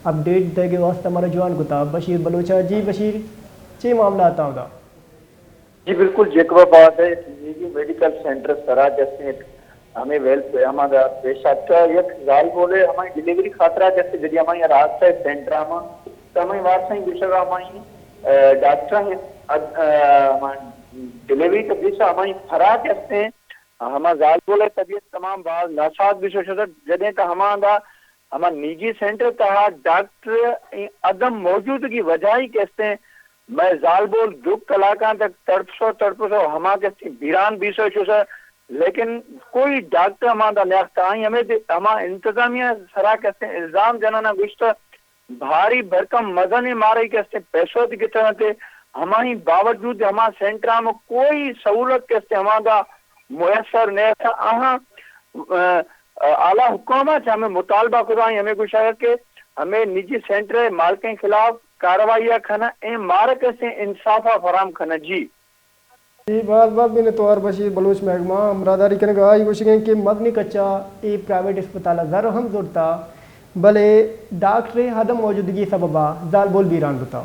اپڈیٹ دیگ ءِ واستہ مارا جوان کتا بشیر بلوچ ءَ۔ جی بشیر، چے معاملات آں ادا؟ جی بالکل، جیکب آباد ءِ نجی میڈیکل سینٹر سرا جستے ہمیں ویل ہما دا پیش آتکا، یک زالبولے ہمائی ڈیلیوری خاطرا جستے جدی ہمائی راستہ سینٹر ہما تو ہمائی واسطہ گوشگا ہمائی، اہ، ڈاکٹر ہیں، اہ، ہما ڈیلیوری کا پیسا ہمائی فرا جستے، ہما زالبول ءِ طبیعت تمام باز ناساز بشو شتگ، جدیں کہ ہما دا ہما نجی سینٹر تہا ڈاکٹر ءِ عدم موجودگی وجہ ای کہ استیں مئے زالبول دو کلاکاں تک تڑپسو تڑپسو ہما کہ استیں بیران بیسو چوسا، لیکن کوئی ڈاکٹر ہما دا نیاخت آئی ہمیں دے-، ہما انتظامیہ سرا کہ استیں الزام جنانا گوشتہ بھاری بھرکم مزنیں مارے کہ استیں پیسو دی گتگ انت، ہمائی باوجود ہما سینٹراں کوئی سہولت کہ استیں ہما دا میسر نیست۔ آہاں، اہ، اعلیٰ حکام ءَ چہ ہمیں مطالبہ کتا، ہمیں گوشگ کہ ہمیں نجی سینٹر ءِ مالکیں خلاف کاروائی ءَ کھنا ایں، مارا کہ استیں انصاف ءَ فراہم کھنا۔ جی۔ جی، باز باز منتوار بشیر بلوچ محکمہ ہمراہداری کنگ ءَ۔ آئی گوشگ انت کہ مزنیں کچا اے پرائیویٹ اسپتال ءَ زر ہم زرتا، بلے ڈاکٹر ءِ عدم موجودگی سبب ءَ زالبول بیران بوتا۔